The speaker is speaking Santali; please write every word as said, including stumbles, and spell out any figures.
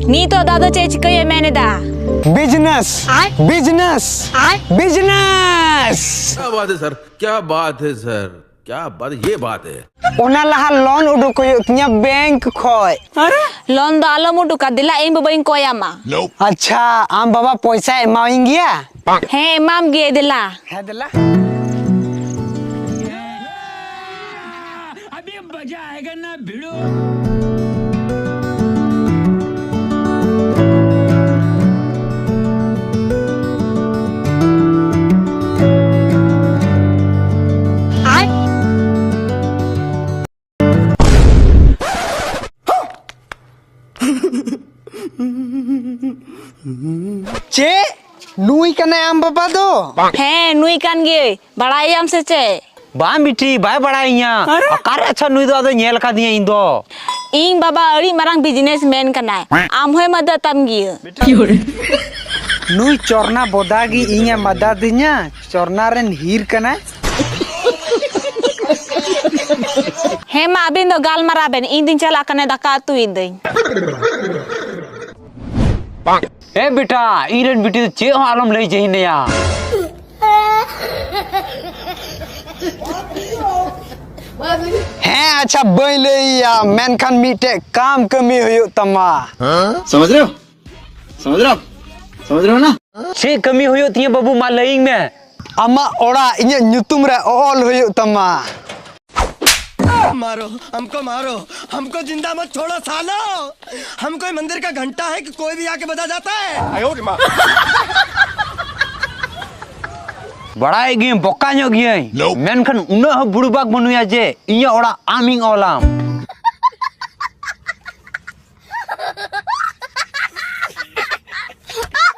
ᱱᱤᱛᱚᱜ ᱫᱟᱫᱟ ᱪᱮᱫ ᱪᱤᱠᱟᱹᱭᱮ ᱢᱮᱱ ᱮᱫᱟ? Business, business, business. क्या बात है सर, क्या बात है सर, क्या बात, ये बात है। ᱚᱱᱟ ᱞᱟᱦᱟ ᱞᱳᱱ ᱩᱰᱩᱠ ᱦᱩᱭᱩᱜ ᱛᱤᱧᱟ ᱵᱮᱝᱠ ᱠᱷᱚᱡ᱾ ᱞᱳᱱ ᱫᱚ ᱟᱞᱚᱢ ᱩᱰᱩᱠᱟ, ᱫᱮᱞᱟ ᱤᱧ ᱵᱟᱵᱟᱧ ᱠᱚᱭᱟᱢᱟ᱾ ᱟᱪᱪᱷᱟ, ᱟᱢ ᱵᱟᱵᱟ ᱯᱚᱭᱥᱟ ᱮᱢᱟᱣᱤᱧ ᱜᱮᱭᱟ? ᱦᱮᱸ, ᱮᱢᱟᱢ ᱜᱮ, ᱫᱮᱞᱟ᱾ ᱦᱮᱸ, ᱫᱮᱞᱟ᱾ अभी मजा आएगा ना भिड़ू। ᱪᱮᱫ? ᱱᱩᱭ ᱠᱟᱱᱟᱭ ᱟᱢ ᱵᱟᱵᱟ ᱫᱚ? ᱦᱮᱸ, ᱱᱩᱭ ᱠᱟᱱ ᱜᱤᱭᱟᱹᱧ᱾ ᱵᱟᱲᱟᱭᱟᱢ ᱥᱮ ᱪᱮᱫ? ᱵᱟᱝ ᱵᱤᱴᱤ, ᱵᱟᱭ ᱵᱟᱲᱟᱭᱤᱧᱟ᱾ ᱟᱨᱮ? ᱚᱠᱟᱨᱮ? ᱟᱪᱪᱷᱟ, ᱱᱩᱭ ᱫᱚ ᱟᱫᱚ ᱧᱮᱞ ᱟᱠᱟᱫᱤᱧᱟ ᱤᱧ ᱫᱚ᱾ ᱤᱧ ᱵᱟᱵᱟ ᱟᱹᱰᱤ ᱢᱟᱨᱟᱝ ᱵᱤᱡᱽᱱᱮᱥ ᱢᱮᱱ ᱠᱟᱱᱟᱭ, ᱟᱢ ᱦᱚᱸᱭ ᱢᱟᱫᱟᱫ ᱛᱟᱢ ᱜᱮᱭᱟ᱾ ᱱᱩᱭ ᱪᱚᱨᱱᱟ ᱵᱚᱫᱟ ᱜᱮ ᱤᱧᱮ ᱢᱟᱫᱟᱫᱤᱧᱟ, ᱪᱚᱨᱱᱟ ᱨᱮᱱ ᱦᱤᱨ ᱠᱟᱱᱟᱭ᱾ ᱦᱮᱸ ᱢᱟ, ᱟᱹᱵᱤᱱ ᱫᱚ ᱜᱟᱞᱢᱟᱨᱟᱣ ᱵᱮᱱ, ᱤᱧ ᱫᱩᱧ ᱪᱟᱞᱟᱜ ᱠᱟᱱᱟ ᱫᱟᱠᱟ ᱩᱛᱩᱭᱤᱫᱟᱹᱧ᱾ ᱮ ᱵᱮᱴᱟ, ᱤᱧ ᱨᱮᱱ ᱵᱤᱴᱤ ᱫᱚ ᱪᱮᱫ ᱦᱚᱸ ᱟᱞᱚᱢ ᱞᱟᱹᱭ ᱡᱟᱹᱦᱤᱱᱟᱭᱟ᱾ ᱦᱮᱸ, ᱟᱪᱪᱷᱟ, ᱵᱟᱹᱧ ᱞᱟᱹᱭᱟ, ᱢᱮᱱᱠᱷᱟᱱ ᱢᱤᱫᱴᱮᱡ ᱠᱟᱢ ᱠᱟᱹᱢᱤ ᱦᱩᱭᱩᱜ ᱛᱟᱢᱟ᱾ समझ रहे हो? समझ रहे हो? समझ रहे हो ना? ᱪᱮᱫ ᱠᱟᱹᱢᱤ ᱦᱩᱭᱩᱜ ᱛᱤᱧᱟᱹ ᱵᱟᱹᱵᱩ, ᱢᱟ ᱞᱟᱹᱭᱟᱹᱧ ᱢᱮ᱾ ᱟᱢᱟᱜ ᱚᱲᱟᱜ ᱤᱧᱟᱹᱜ ᱧᱩᱛᱩᱢ ᱨᱮ ᱚᱞ ᱦᱩᱭᱩᱜ ᱛᱟᱢᱟ᱾ मारो, हमको मारो, हमको जिंदा मत छोड़ो सालो। हम कोई मंदिर का घंटा है कि कोई भी आके बजा जाता है? ᱵᱟᱲᱟᱭ ᱜᱤᱭᱟᱹᱧ ᱵᱚᱠᱟ ᱧᱚᱜ ᱜᱤᱭᱟᱹᱧ, ᱢᱮᱱᱠᱷᱟᱱ ᱩᱱᱟᱹᱜ ᱦᱚᱸ ᱵᱩᱲᱩ ᱵᱟᱜ ᱵᱟᱹᱱᱩᱭᱟ ᱡᱮ ᱤᱧᱟᱹᱜ ᱚᱲᱟᱜ ᱟᱢᱤᱧ ᱚᱞᱟᱢ᱾